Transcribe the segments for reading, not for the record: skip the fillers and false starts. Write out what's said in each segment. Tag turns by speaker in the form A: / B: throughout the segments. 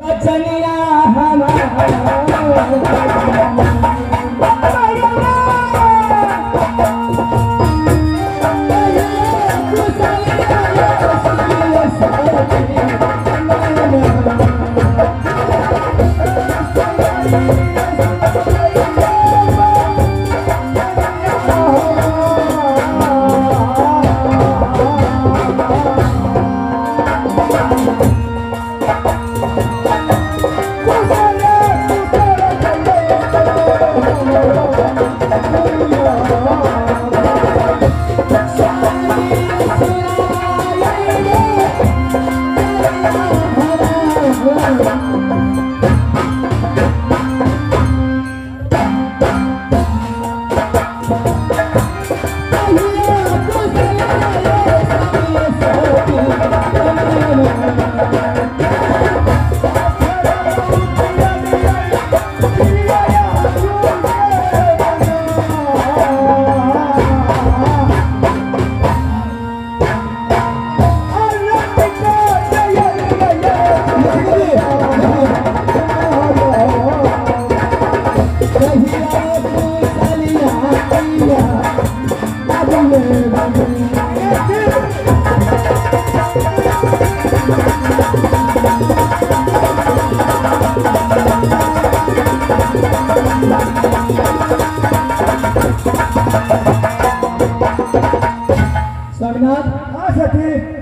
A: बचनिया हमारा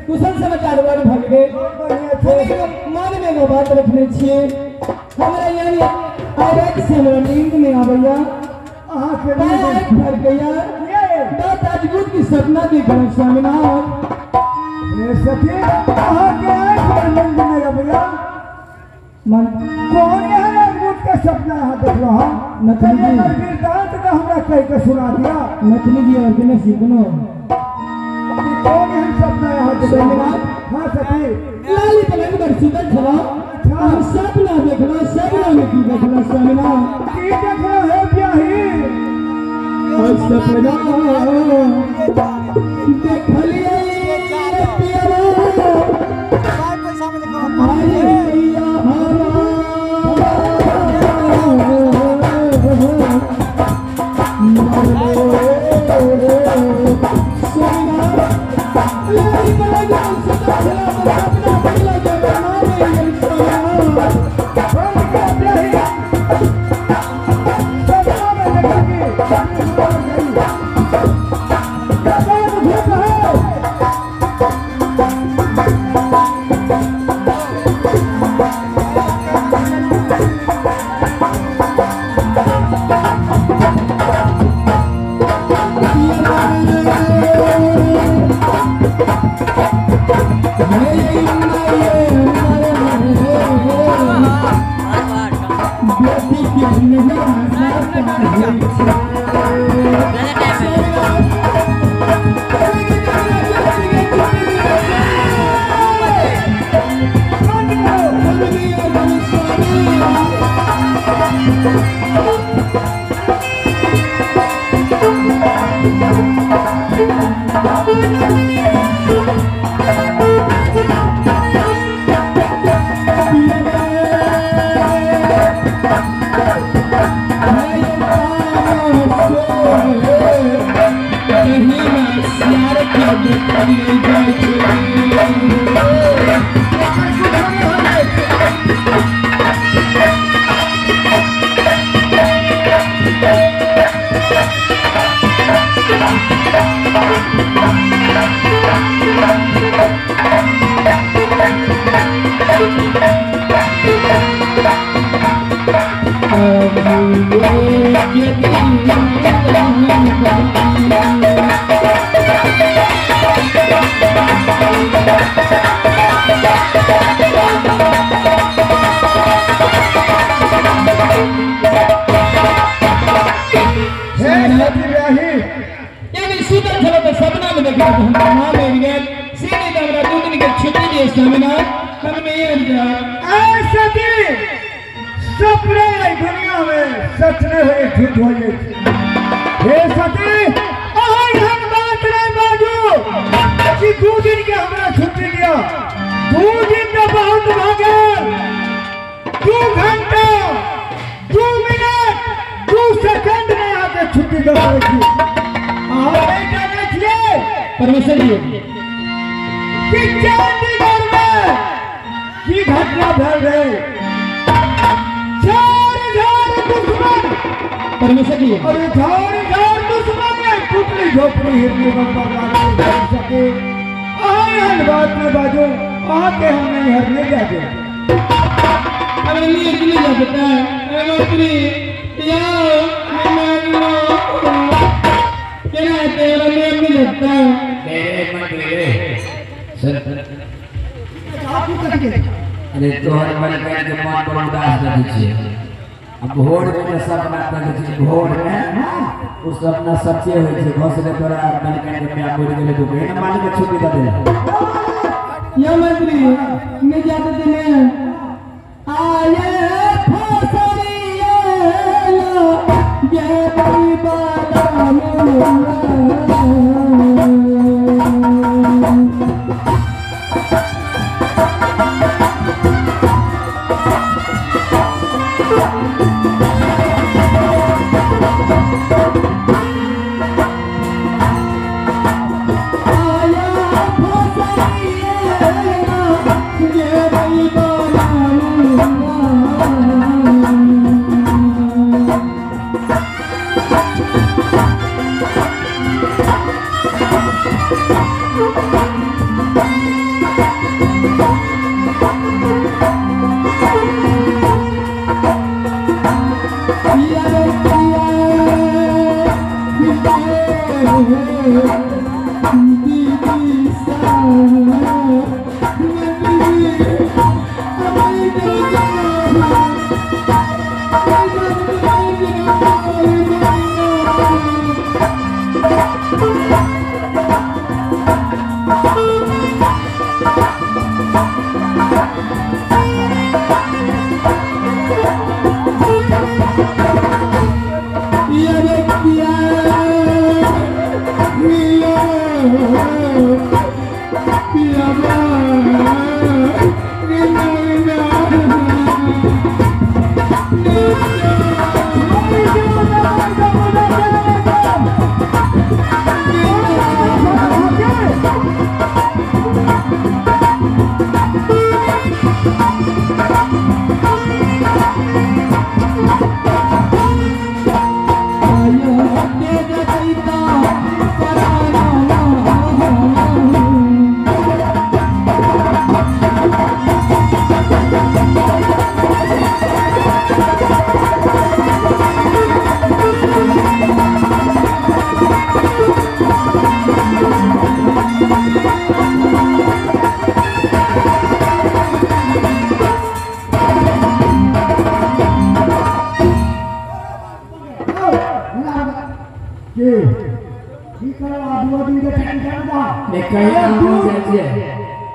A: कुशल समाचार बारे भगवे मन में एगो बात रखने छियै हमरा यानी आइ से हमरा नींद में आबैया अहाँ के फरकैया बात अजगुत की सपना देखलहुँ स्वामीनाथ।
B: हे सखी अहाँ के आँखि पर नींद नहीं आबैया
A: मन
B: कौन एहन अद्भुत के सपना अहाँ देखलहुँ हँ?
A: नथनी जी
B: वृतांत के हमरा कहि के सुना दिया।
A: नथनी जी और के सीखनो
B: कौन एहन सपना अहाँ देखलहुँ? हाँ सखी
A: लाली पलंग पर सुतल छलहुँ हम सपना देखलहुँ। सपना में की देखलहुँ स्वामीनाथ?
B: की देखलहुँ हे ब्याही?
A: और सपना देखलियै पियरा
B: दुनिया में सच नहीं हो झूठ हो। हे सती एहन बात नहीं बाजू कि 2 दिन के हमरा छुट्टी दिया। 2 दिन तो बहुत भ गेल। छुट्टी दऽ सकै छी। अहाँ नहि जानै छियै
A: परमेश्वर जी
B: कि चंडीगढ़ में की घटना भेल रहे। 4000 दुश्मन
A: परमेश्वर जी,
B: अरे 4000 दुश्मन टूटली झोपड़ी हिरनी बम्पर लागल सके। अहाँ एहन बात में बाजू, अहाँ के हम नहीं हरने जाजे।
A: अरे नहीं नहीं जा सकता है। अरे मंत्री यार क्या है तेरा नियम नहीं लगता है।
C: मेरे मंत्री रे सुन, अरे तोहर मन के मन पर उदास रहै छियै। अब भोर में जे सपना देखै छियै, भोर में ओ सपना सच्चे होइ छै। घोसले तोरा मन के माय मरि गेलै तो केना मालिक के छुट्टी दे दे।
A: या मंत्री नहीं जाते थे मैं आये फसरिया ये बड़ी बाला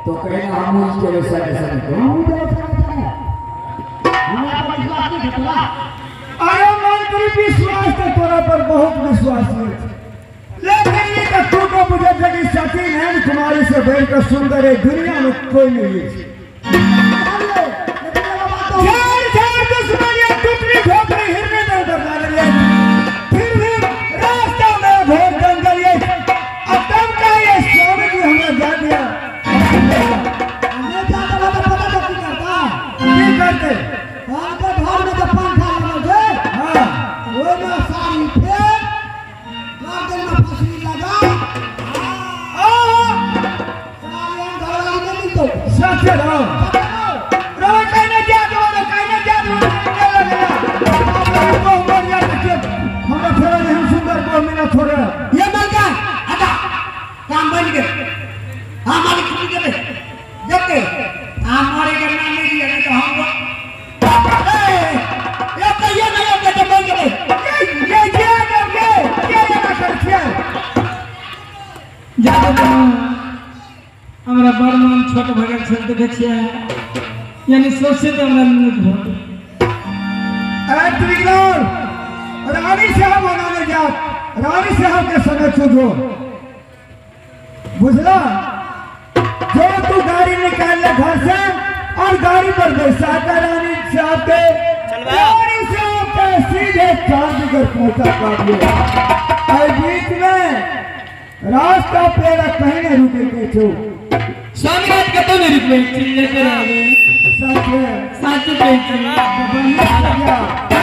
C: तो कहीं हम के
B: अरे मंत्री विश्वास तो तोरा पर बहुत विश्वास है, लेकिन ये तो तू को मुझे जगह सती नैन कुमारी से बढ़कर सुंदर है दुनिया में कोई नहीं है। फिर भी रास्ता में भोर जंगल ये अब तब का ये स्वामी जी हमें जा दिया।
A: हमरा बड़ मन छोट भऽ गेल छल देखै छियै, यानी सोचे तऽ हमरा न्यूज भऽ गेल।
B: रानी साहब बनाने जा, रानी साहब के समय चुजो बुझला। जो तू गाड़ी निकाल ले घर से और गाड़ी पर बैठा कर रानी साहब के, रानी साहब के सीधे चांद राजगढ़ पहुंचा पाबियो। एहि बीच में रास्ता पेड़ा कहीं नहीं रुके के छौ।
A: स्वामी रात कतौ नहीं रुकबै, चिल्लाते रहबै।
B: सच है।
A: साचो कहै छी।
B: बढ़िया।